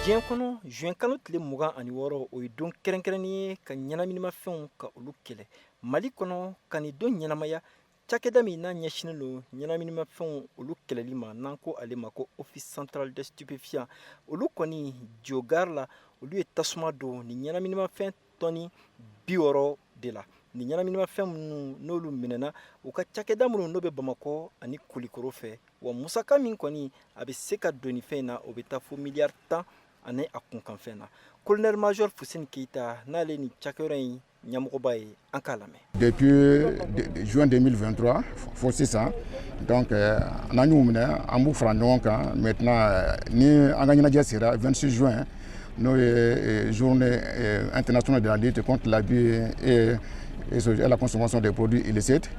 Diɲɛ kɔnɔ, juin kalo tile 26, o ye don kɛrɛnkɛrɛnnen ye ka ɲɛnaminimafɛnw ka olu kɛlɛ. Mali kɔnɔ, ka nin don ɲɛnamaya, cakɛda min n'a ɲɛsinnen don ɲɛnaminimafɛnw olu kɛlɛli ma, n'an ko ale ma ko Office central des stupéfiants, olu kɔni jogari la, olu ye tasuma don ni ɲɛnaminimafɛn tɔni 60 de la. Ni ɲɛnaminimafɛn minnu n'olu minɛna u ka cakɛda minnu n'o bɛ Bamakɔ ani Kulikoro fɛ, wa musaka min kɔni a bɛ se ka don nin fɛn in na, o bɛ taa fo miliyari 10 ani a kunkanfɛn na. Colonel major Fuseni Keyita, n'ale ni cakɛyɔrɔ in ɲɛmɔgɔba ye, an k'a lamɛn. Depuis juin 2023 fo sisan, donc n'an y'u minɛ, an b'u fara ɲɔgɔn kan. Maintenant, ni an ka ɲɛnajɛ sera 26 juin, n'o ye Journée internationale de la lutte contre l'abus et la consommation des produits illicites,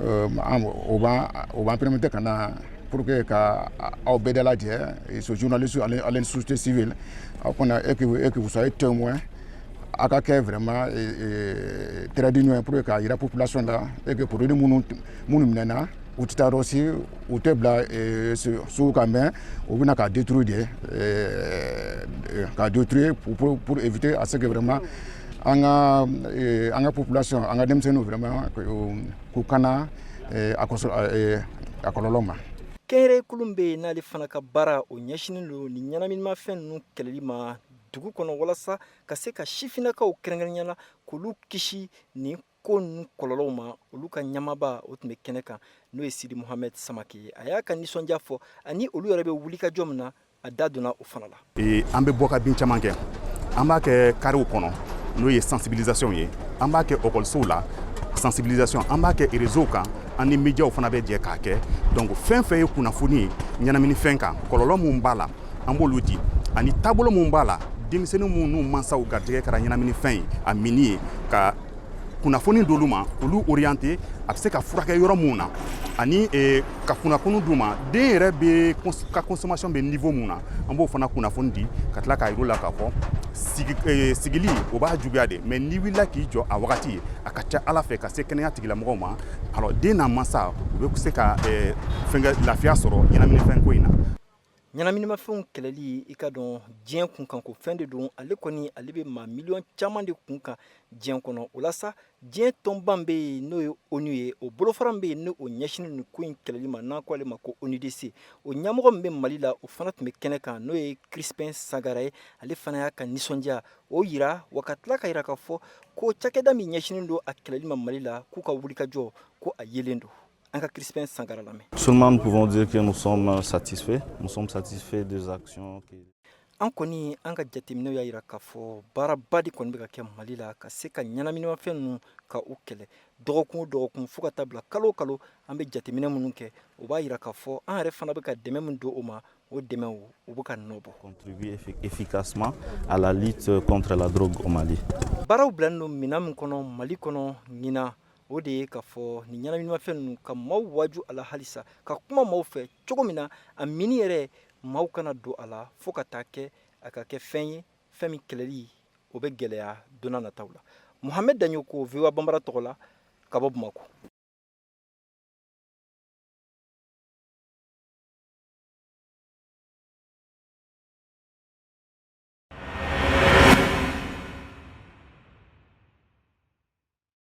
o b'an permettre ka na pour que ka aw bɛɛ dalajɛ, ce journaliste ale ni société civile aw kɔnɔ, et que vous soyez témoin, a ka kɛ vraiment trait d'union pour que k'a yira population la et que produit minnu minɛna, u tɛ taa yɔrɔ si, u tɛ bila sugu kan, mais u bɛna ka détruire de, ka détruire pour éviter à ce que vraiment an ka population, an ka denmisɛnninw vraiment k'u kana a kɔlɔlɔ ma. Kɛnyɛrɛye kulu bɛ yen, n'ale fana ka baara o ɲɛsinnen don ni ɲɛnaminimafɛn ninnu kɛlɛli ma dugu kɔnɔ, walasa ka se ka sifinnakaw kɛrɛnkɛrɛnya la k'olu kisi nin ko ninnu kɔlɔlɔw ma. Olu ka ɲamaba, o tun bɛ kɛnɛ kan, n'o ye Sidi Muhamɛd Samake ye. A y'a ka nisɔndiya fɔ ani olu yɛrɛ bɛ wulikajɔ min na, a da donna o fana la. An bɛ bɔ ka bin caman kɛ. An b'a kɛ carréw kɔnɔ, n'o ye sensibilisation ye. An b'a kɛ ekɔlisow la, sensibilisation. An b'a kɛ réseau kan, an ni médiaw fana bɛ jɛ k'a kɛ. Donc fɛn fɛn ye kunnafoni ye ɲɛnaminifɛn kan, kɔlɔlɔ mun b'a la, an b'olu di, ani taabolo mun b'a la, denmisɛnnin minnu n'u mansaw garijɛgɛ kɛra ɲɛnaminifɛn ye, a minni ye, ka kunnafoni d'olu ma, olu orienté a bɛ se ka furakɛ yɔrɔ mun na, ani ka kunnafoni d'u ma den yɛrɛ bɛ ka consommation bɛ niveau mun na, an b'o fana kunnafoni di, ka tila k'a yir'u la k'a fɔ sigili o b'a juguya de, mais n'i wulila k'i jɔ a wagati, a ka ca Ala fɛ ka se kɛnɛya tigilamɔgɔw ma, alors den n'a mansa u bɛ se ka fɛnkɛ lafiya sɔrɔ ɲɛnaminifɛn ko in na. Ɲɛnaminimafɛnw kɛlɛli, i ka dɔn diɲɛ kunkan ko fɛn de don. Ale kɔni, ale bɛ maa miliyɔn caman de kun kan diɲɛ kɔnɔ. O la sa, diɲɛ tɔnba bɛ yen, n'o ye ONU ye, o bolofara bɛ yen, n'o ɲɛsinnen nin ko in kɛlɛli ma, n'an ko ale ma ko ONUDC, o ɲɛmɔgɔ min bɛ Mali la, o fana tun bɛ kɛnɛ kan, n'o ye Crispin Sagara ye. Ale fana y'a ka nisɔndiya o yira wa, ka tila ka yira k'a fɔ ko cakɛda min ɲɛsinnen don a kɛlɛli ma Mali la, k'u ka wulikajɔ ko a yelen don. An ka Crispin Sankara lamɛn. Seulement, nous pouvons dire que nous sommes satisfaits. Nous sommes satisfaits des actions. Qui An kɔni, an ka jateminɛw y'a yira k'a fɔ baaraba de kɔni bɛ ka kɛ Mali la ka se ka ɲɛnaminimafɛn ninnu ka u kɛlɛ. Dɔgɔkun o dɔgɔkun, fo ka taa bila kalo o kalo, an bɛ jateminɛ minnu kɛ, o b'a yira k'a fɔ an yɛrɛ fana bɛ ka dɛmɛ min don o ma, o dɛmɛ o bɛ ka nɔ bɔ. Contribuer efficacement à la lutte contre la drogue au Mali. Baaraw bilalen don minɛn min kɔnɔ Mali kɔnɔ ɲinan, o de ye k'a fɔ nin ɲɛnaminimafɛn ninnu, ka maaw waju a la halisa, ka kuma maaw fɛ cogo min na a mini yɛrɛ maaw kana don a la, fo ka taa kɛ a ka kɛ fɛn ye, fɛn min kɛlɛli o bɛ gɛlɛya don nataw la. Muhamɛd Daɲoko, VOA Banbara tɔgɔ la, ka bɔ Bamakɔ.